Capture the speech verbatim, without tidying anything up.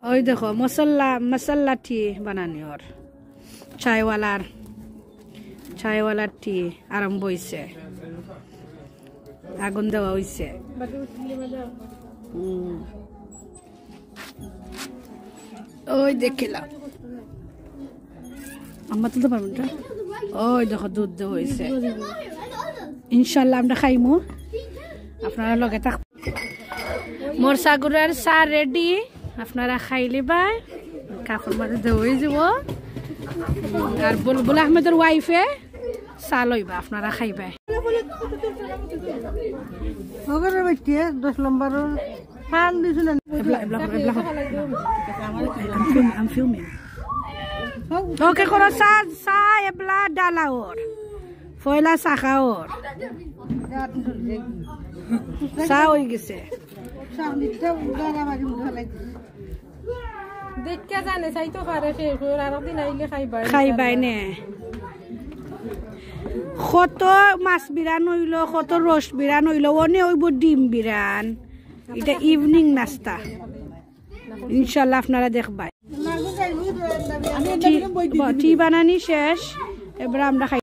ওই দেখো, মশলা, মশলা tea বানানি ওর। চায়ওয়ালার, চায়ওয়ালার tea আরম্ভ অইছে। আগুন দেওয়া অইছে। হুম। ওই দেখিলা। আম্মা তুলতে পারবেন না? ওই দেখো, দুধ দেওয়া অইছে। ইনশাল্লাহ আমরা খাইমু। আপনারা লগে থাক। মোর ছাগলর চা ready, আপনারা খাইলিবা। কাপড় মাঝে দেওয়া অই যাব। আর বুলবুল আহমেদর wife এ চা লইবা, আপনারা খাইবা। ওগরে বেটিয়ে দশ নম্বর ফাল দিছু না। এবলা, এবলা করো, এবলা করো। I'm film-, I'm filming. Okay করো, চা, চা এবলা ডালা ওর। পয়লা চা খাওর। চা অই গেছে। দেখা জানে, চাইতো পারে শেষ অইল, আর একদিন আইলে খাইবায়। খাইবায় নে। কত মাছ বিরান অইলো, কত roast বিরান অইলো, অনে অইবো ডিম বিরান। ইটা evening নাস্তা। ইনশাল্লাহ আপনারা দেখবায়। tea, tea বানানি শেষ, এবার আমরা খাই।